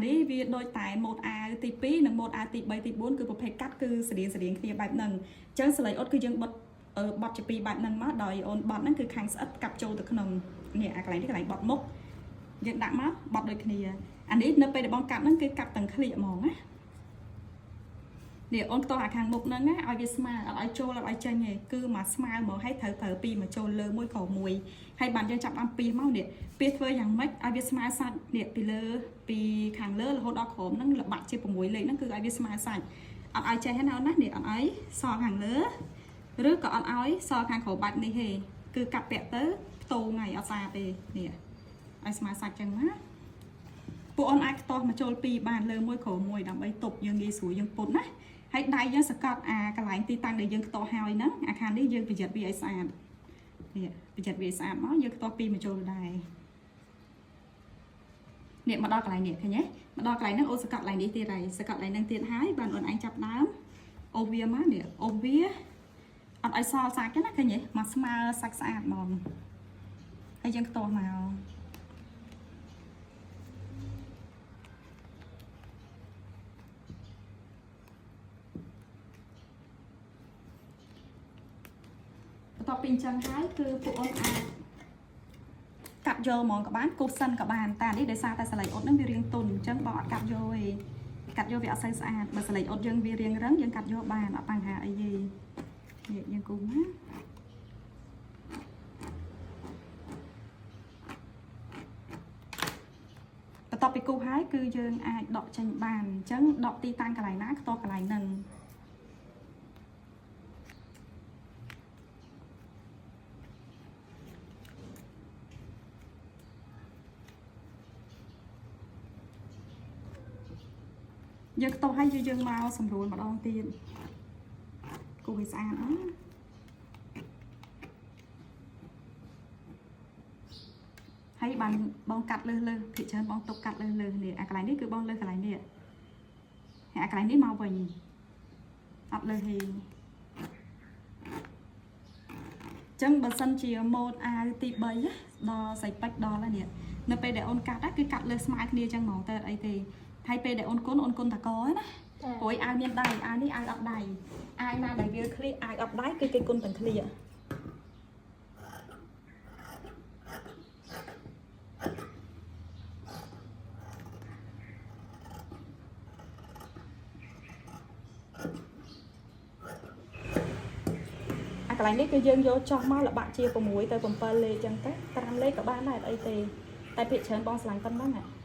នេះវាដូចតែម៉ូតអាវទី2និងម៉ូតអាវទី3ទី4គឺប្រភេទកាត់គឺស្រៀងស្រៀងគ្នាបែបហ្នឹងអញ្ចឹងសលៃអ៊ុតគឺយើងបត់បត់ជាពីរបែបហ្នឹងមកដោយអូនបត់ហ្នឹងគឺខាងស្អិតកាប់ចូលទៅក្នុងនេះអាកន្លែងនេះកន្លែងបត់មុខយើងដាក់មកបត់ដូចគ្នាអានេះនៅពេលដែលបងកាត់ហ្នឹងគឺកាត់ទាំងក្លៀកហ្មងណានេះអូនខ្ទាស់អាខាងមុខហ្នឹងណាឲ្យវាស្មើអត់ឲ្យចូលអត់ឲ្យចេញទេគឺមកស្មើហ្មងឲ្យត្រូវប្រើពីរមកចូលលើមួយក្រោមមួយហើយបានយើងចាប់ដើមពីសមកនេះពីសធ្វើយ៉ាងម៉េចឲ្យវាស្មើសាច់នេះពីលើពីខាងលើរហូតដល់ក្រោមហ្នឹងល្បាក់ជា6លេខហ្នឹងគឺឲ្យវាស្មើសាច់អត់ឲ្យចេះទេណាអូនណានេះអត់ឲ្យសល់ខាងលើឬក៏អត់ឲ្យសល់ខាងក្រោមបាច់នេះទេគឺកាត់ពាក់ទៅផ្ទោងហើយអត់ស្អាតទេនេះឲ្យស្មើសាច់ចឹងណាពួកអូនអាចខ្ទាស់មកចូលពីរបានលើមួយក្រោមមួយដើម្បីទប់យើងងាយស្រួលយើងពុតណាហើយដៃយើងសកាត់អាកន្លែងទីតាំងដែលយើងខ្ទាស់ហើយហ្នឹងអាខាងនេះយើងប្រយ័ត្នវាឲ្យស្អាតនេះប្រយ័ត្នវាឲ្យស្អាតមកយើងខ្ទាស់ពីរមកចូលដែរនេះមកដល់កន្លែងនេះឃើញទេមកដល់កន្លែងហ្នឹងអូនសកាត់កន្លែងនេះទៀតហើយសកាត់កន្លែងហ្នឹងទៀតហើយបានអូនឯងចាប់ដើមអូសវាមកនេះអូសវាអត់ឲ្យសល់សាច់ទេណាឃើញទេមកស្មើសាច់ស្អាតហ្មងហើយយើងខ្ទាស់មក បន្ទាប់ពីអញ្ចឹងហើយគឺពួកអូនអាចកាត់យកហ្មងក៏បានគូសសិនក៏បានតែនេះដោយសារតែសលៃអ៊ុតហ្នឹងវារាងទន់អញ្ចឹងបងអត់កាត់យកទេកាត់យកវាអត់សូវស្អាតបើសលៃអ៊ុតយើងវារាងរឹងយើងកាត់យកបានអត់បញ្ហាអីទេនេះយើងគូសណាបន្ទាប់ពីគូសហើយគឺយើងអាចដកចេញបានអញ្ចឹងដកទីតាំងកន្លែងណាខ្ទាស់កន្លែងហ្នឹង យើងខ្ទាស់ហើយយើងមកសម្រួលម្ដងទៀតគូសឲ្យស្អាតណាហើយបានបងកាត់លើសលើសភាគច្រើនបងទុកកាត់លើសលើសនេះអាកន្លែងនេះគឺបងលើសកន្លែងនេះហើយអាកន្លែងនេះមកវិញអត់លើសទេចឹងបើសិនជាម៉ូតអាវទី3ដល់សៃពេជ្រដល់ហើយនេះនៅពេលដែលអូនកាត់គឺកាត់លើសស្មើគ្នាចឹងហ្មងទៅអត់អីទេហើយពេលដែលអូនគុណអូនគុណតកណា ចា ព្រោះអាវមានដៃអាវនេះអាវអត់ដៃអាវណាដែលវាក្លៀកអាវអត់ដៃគឺគេគុណទាំងក្លៀកអាកន្លែងនេះគឺយើងយកចោះមកល្បាក់ជា6ទៅ7លេខចឹងទៅ5លេខក៏បានដែរអត់អីទេតែភាគច្រើនបងស្រឡាញ់ប៉ុណ្ណឹងហ៎